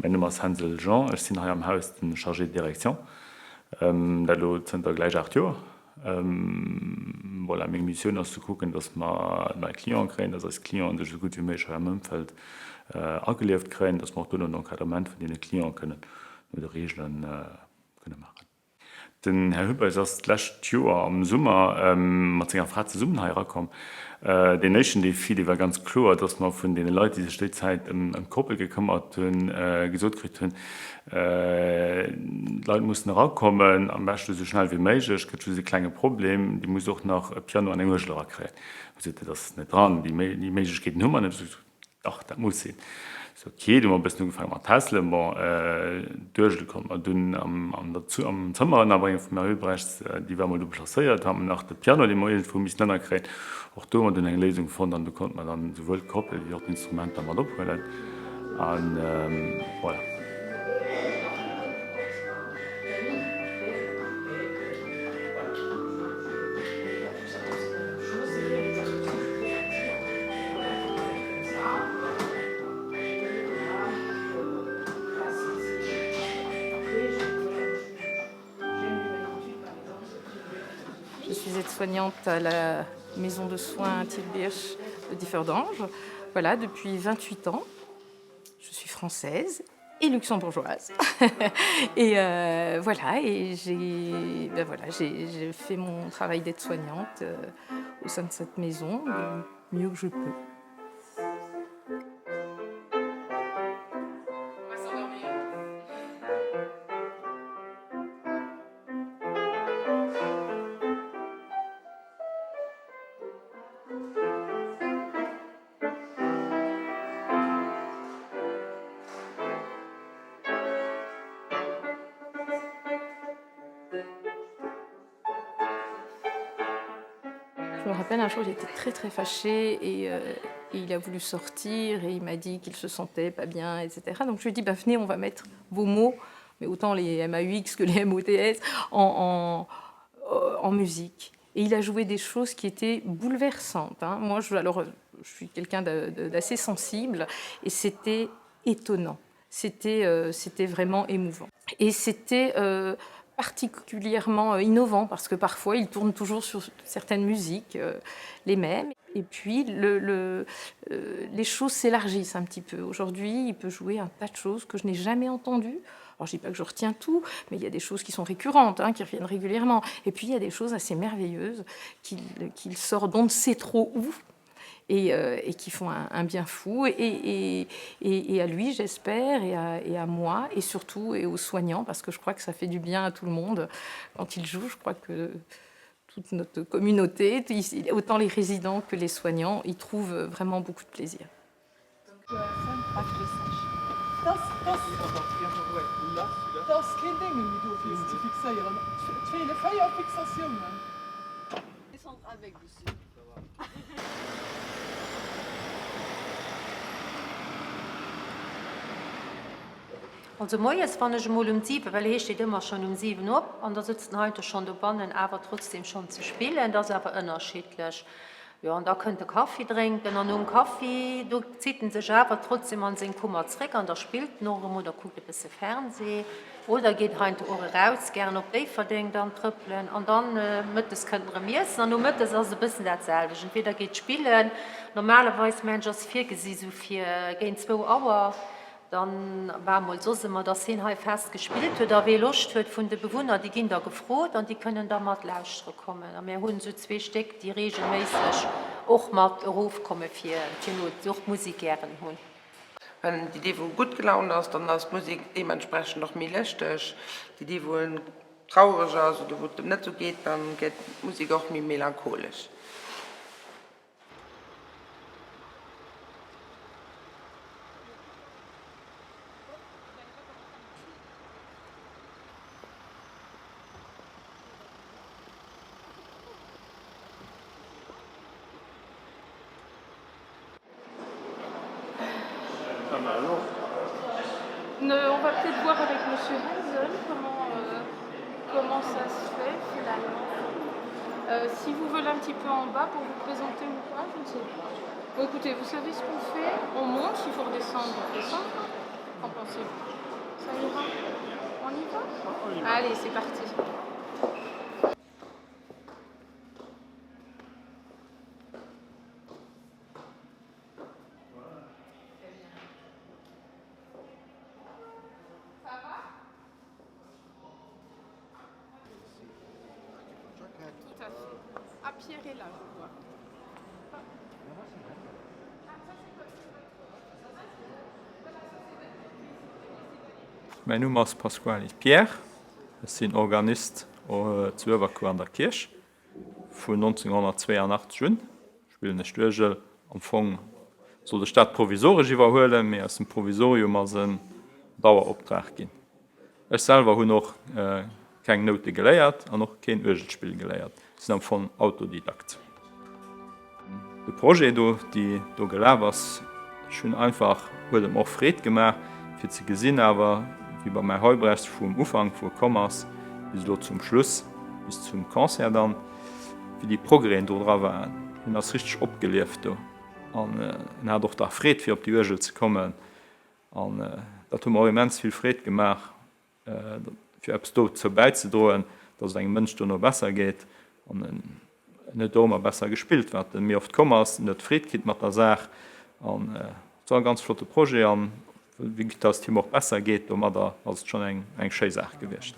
Mäin Numm ass Hensel Jean, ech sinn hei am Haus den Chargé de direction, dat elo zënter gläich 8 Joer. Voilà, meng Missioun ass ze kucken, dass mer nei Clienten kréien, dass eis Clienten sech esou gutt wéi méiglech hei am Ëmfeld agelieft kréien, dass mer och duerno den Encadrement vun deene Clienten kënnen no de Reegelen kënne maachen. Den Här Hubrechts ass d'lescht Joer am Summer mat senger Fra zesummen hei erakomm. Deen éischten Défi, dee war ganz kloer, dass mer vun deene Leit, déi sech déi Zäit ëm d'Koppel gekëmmert hunn, gesot kritt hunn, D'Leit mussen erakommen, am beschte esou schnell wéi méiglech. Gëtt just e klenge Problem, Dir musst och nach e Piano an eng Uergel erakréien. Hu gesot, Dat ass net dran, déi Méiglechkeeten hu mer net. Dach, dat muss sinn. Sou, ok, du hu mer e bëssen ugefaange mat tässelen. Bon, d'Uergel konnte mer dunn am Zëmmer ënnerbréngen vum Här Hubrechts, déi war emol do placéiert. Hu mer nach de Piano, dee mer iergendwou missen ënnerkréien. Och do hu mer dunn eng Léisung fonnt an du konnte mer dann souwuel d'Koppel wéi och d'Instrumenter mat ophuelen. A voilà. Je suis aide-soignante à la maison de soins Tilbirch de Differdange, voilà, depuis 28 ans. Je suis française et luxembourgeoise. et euh, voilà, et j'ai ben voilà, j'ai fait mon travail d'aide-soignante euh, au sein de cette maison du mieux que je peux. Je me rappelle un jour j'étais très très fâchée et, euh, et il a voulu sortir et il m'a dit qu'il se sentait pas bien etc. Donc je lui ai dit bah, venez on va mettre vos mots mais autant les MAUX que les MOTS en, en, euh, en musique. Et il a joué des choses qui étaient bouleversantes. Hein. Moi je, alors je suis quelqu'un d'assez sensible et c'était étonnant. C'était euh, vraiment émouvant. Et c'était euh, particulièrement euh, innovant parce que parfois il tourne toujours sur certaines musiques euh, les mêmes. Et puis le, le, euh, les choses s'élargissent un petit peu. Aujourd'hui, il peut jouer un tas de choses que je n'ai jamais entendues. Alors, je dis pas que je retiens tout, mais il y a des choses qui sont récurrentes, hein, qui reviennent régulièrement. Et puis il y a des choses assez merveilleuses qu'il qu sort d'on ne sait trop où et, euh, et qui font un, un bien fou et, et, et, et à lui j'espère et à, et à moi et surtout et aux soignants parce que je crois que ça fait du bien à tout le monde quand il joue je crois que toute notre communauté autant les résidents que les soignants y trouvent vraiment beaucoup de plaisir. Also moies, wann ech emol um 7, well hee steet ëmmer schonn um 7 op, an da sëtzt en heiansdo schonn dobannen, awer trotzdem schonn ze spillen, dat ass awer ënnerschiddlech. Jo, an da kënnt de Kaffi drénken an nom Kaffi, do zitt en sech awer trotzdem an seng Kummer zréck an da spillt en och erëm oder kuckt e bësse Fernseh oder geet heiansdo och eraus, gären op Déifferdeng dann trëppelen an dann mëttes kënnt en erëm iessen an nomëttes ass et e bëssen dat selwecht, entweder geet spillen, normalerweis mengen ech ass virgesi sou fir géint zwou Auer. Dann war mol soss ëmmer, dass hien hei fest gespillt huet. A wee Loscht huet vun de Bewunner, déi ginn da gefrot an déi kënnen da mat lauschtere kommen. A mär hunn esou zwee Stéck, déi reegelméisseg och mat erofkomme fir no, déi och d'Musek gären hunn. Well déi Dee wou gutt gelaunt ass, dann ass d'Musek deementsprechend och méi lëschteg. Déi Dee wou en traureg ass oder wou et em net esou geet, dann gëtt d'Musek och méi melancholesch. On va peut-être voir avec monsieur Hansel comment, euh, comment ça se fait finalement. Euh, si vous voulez un petit peu en bas pour vous présenter ou pas, je ne sais pas. Bon, écoutez, vous savez ce qu'on fait On monte, s'il faut redescendre, on descend. Qu'en pensez-vous? Ça ira? On y va? Allez, c'est parti. Tout à fait. Ah, Pierre est là, je vois. Mäin Numm ass Pasquali Pierre, ech sinn Organist zu Uewerkuer an der Kierch. Vun 1982 un spillen ech d'Uergel. Am Fong sollt ech dat provisoresch iwwerhuelen, mee aus dem Provisorium ass en Daueroptrag ginn. Ech selwer hunn och keng Noute geléiert an och keen Uergelspill geléiert. Ech sinn am Fong Autodidakt. De Projet do, déi do gelaf ass, ech hunn einfach, huet et mer och Freed gemaach, fir ze gesinn awer, wéi beim Här Heubrechts vum Ufank, wou e komm ass, bis elo zum Schluss, bis zum Concert dann, wéi déi Progrèsen do dra waren. Hien ass richteg opgelieft do an en hat och da Freed, fir op déi Uergel ze kommen an dat huet mer och immens vill Freed gemaach. fir eppes dozou bäizedroen, dass et engem Mënsch dono besser geet. An en huet do ëmmer besser gespillt, wat en méi oft komm ass. En huet Freed kritt mat der Saach an et war e ganz flotte Projet. An vue dass et him och besser geet domadder, ass et schonn eng eng schéi Saach gewiescht.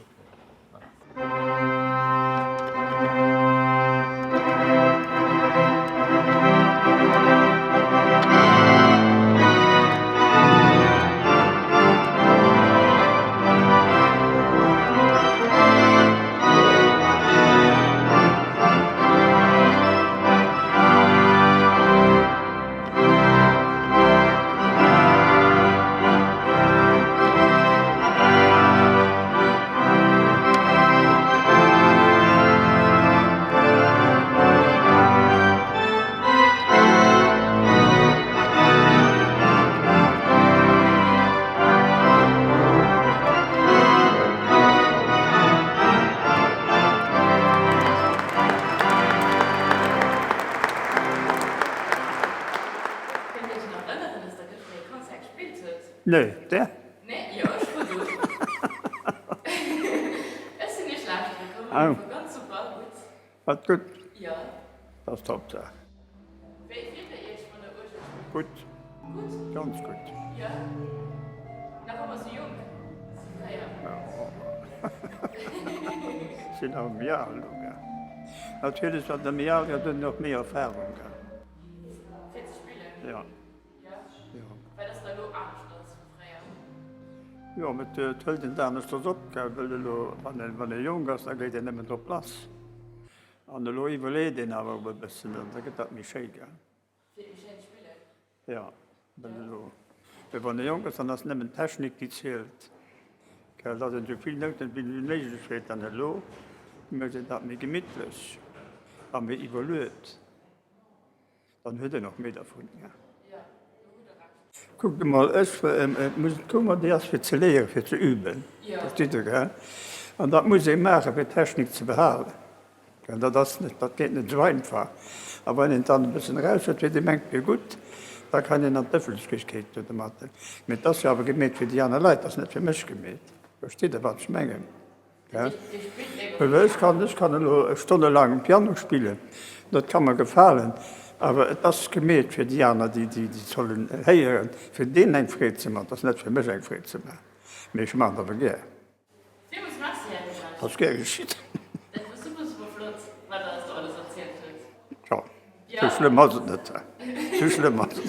Kënnt Dir Iech nach erënneren, dass Der gëschter ee Concert gespillt hutt? Nee, der? Nee, jo, ech wor do. Ech sinn Iech lauschtere komm an et wor ganz super gutt. Wat gutt? Jo. Dat ass d'Haaptsaach. Wéi fillt Der Iech, wann Der Uergel spillt? Gutt. Gutt? Ganz gutt. Jo. Nach ëmmer sou jonk wéi fréier? Jo. Sinn awer méi al elo, gell. Natierlech, wann Der méi al gëtt, hutt Der och méi Erfahrung, gell. Fir ze spillen? Jo. Jo? Wat ass da elo aneschters wéi fréier? Jo, mee et hëlt een et aneschters op, gell, well elo, wann een, wann ee jonk ass, da geet een nëmmen drop lass. An elo iwwerleet een awer och e bëssen an da gëtt dat méi schéi, gell. Fir et méi schéin ze spillen? Jo, well elo, well wann ee jonk ass, dann ass nëmmen d'Technik, déi zielt, gell, datt een esou vill Nouten wéi méiglech huet. An elo mécht een dat méi gemittlech a méi iwwerluet. Dann huet en och méi dervun. Kuckt emol, ech, d'Kummer, déi ass fir ze léieren, fir ze üben, verstitt Der, gell? An dat muss ee maachen, fir d'Technik ze behalen, gell? Dat ass net, dat geet net esou einfach. A wann een et dann e bëssen eraus huet, wéi Dir mengt, wier gutt, da kann een an d'Ëffentlechkeet do domatten. Mee et ass jo awer gemeet fir déi aner Leit, et ass net fir mech gemeet. Verstitt Der, wat ech mengen? Ech kann, ech kann elo stonnelaang Piano spillen, dat ka mer gefalen, awer et ass gemeet fir déi aner, déi déi sollen héieren, fir deenen eng Freed ze man. Et ass net fir mech eng Freed ze man, mee ech man et awer gär. Villmools Merci, Här Hubrecht. Ass gär geschitt. Dat wor super, super flott, wat Der eis do alles erzielt hutt. Jo, sou schlëmm ass et net. Sou schlëmm ass et net.